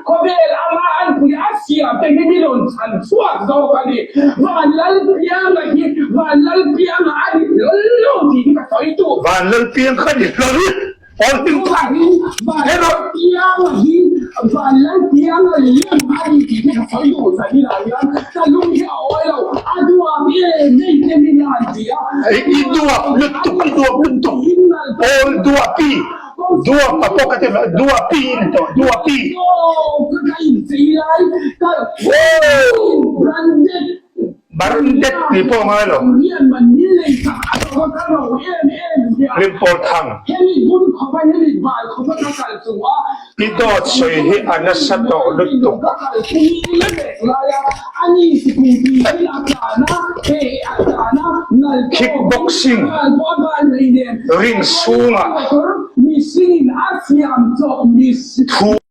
Khawvel anga anpui a siam te hi mi rawn chhan chhuak zawk a ni. Vanlalpianga hi Vanlalpianga a ni hlawl lo tih hi ka sawi duh. Vanlalpiang kha ni hlawl Pawl hming kha Vanlalpianga hi Vanlalpianga lem a ni tih hi ka sawi duh zan inah hian ka lung hi a awi lo. A duak e nei te min a han ti a. I duak lutuk, i duak lutuk. Pawl duapi, duak a pawh ka ti lo, duapi i ni tawh, duapi. Branded tih pawh a ngai lo. Hlimpawl thang. I dawt sawi hi a nasa tawh lutuk. Kick boxing ring chhungah thu.